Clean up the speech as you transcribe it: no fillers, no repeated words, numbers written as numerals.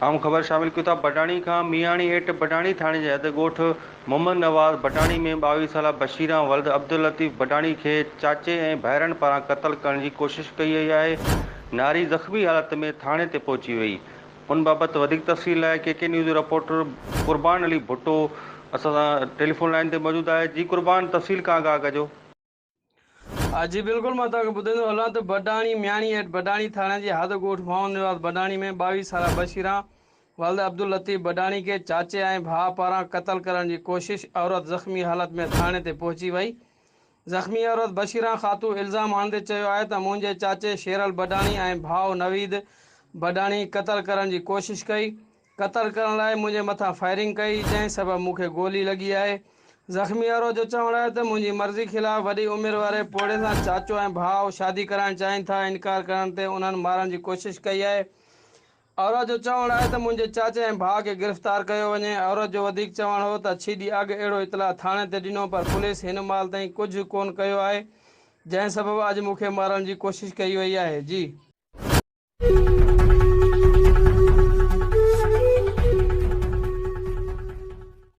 اهم خبر شامل ڪيون ٿا بڊاڻي کان مياڻي هيٺ بڊاڻي ٿاڻي جي حد ڳوٺ محمد نواز بڊاڻي ۾ 22 سالا بشيران ولد عبداللطيف بڊاڻي کي چاچي ۽ ڀائرن پاران قتل ڪرڻ جي ڪوشش ڪئي وئي آهي ناري زخمي حالت ۾ ٿاڻي تي پهچي وئي ان بابت وڌيڪ تفصيل لاء ڪي ڪي نيوز جو رپورٽر قربان علي ڀٽو اسان سان ٽيليفون لائين تي موجود آهي جي قربان تفصيل کان آگاهه ڪجو. جي بلڪل مان توهان کي ٻڌائيندو هلان ته بڊاڻي مياڻي هيٺ بڊاڻي ٿاڻي جي حد ڳوٺ محمد نواز بڊاڻي ۾ 22 سالا بشيران ولد عبداللطيف بڊاڻي کي چاچي ۽ ڀاء پاران قتل ڪرڻ جي ڪوشش عورت زخمي حالت ۾ ٿاڻي تي پهچي وئي زخمي عورت بشيران خاتون الزام هڻندي چيو آهي ته منهنجي چاچي شيرل بڊاڻي ۽ ڀاء نويد بڊاڻي قتل ڪرڻ جي ڪوشش ڪئي قتل ڪرڻ لاء منهنجي مٿان فائرنگ ڪئي، جنهن سبب مون کي گولي لڳي آهي. زخمي عورت جو چوڻ آهي ته منهنجي مرضي خلاف وڏي عمر واري پوڙهي سان چاچو ۽ ڀاء شادي ڪرائڻ چاهين ٿا، انڪار ڪرڻ تي انهن مارڻ جي ڪوشش ڪئي آهي. عورت جو چوڻ آهي ته منهنجي چاچي ۽ ڀاء کي گرفتار ڪيو وڃي. عورت جو وڌيڪ چوڻ هو ته ڇهه ڏينهن اڳ اهڙو اطلاع ٿاڻي تي ڏنو پر پوليس هن مهل تائين ڪجهه ڪونه ڪيو آهي، جنهن سبب اڄ مون کي مارڻ جي ڪوشش ڪئي وئي آهي. جي.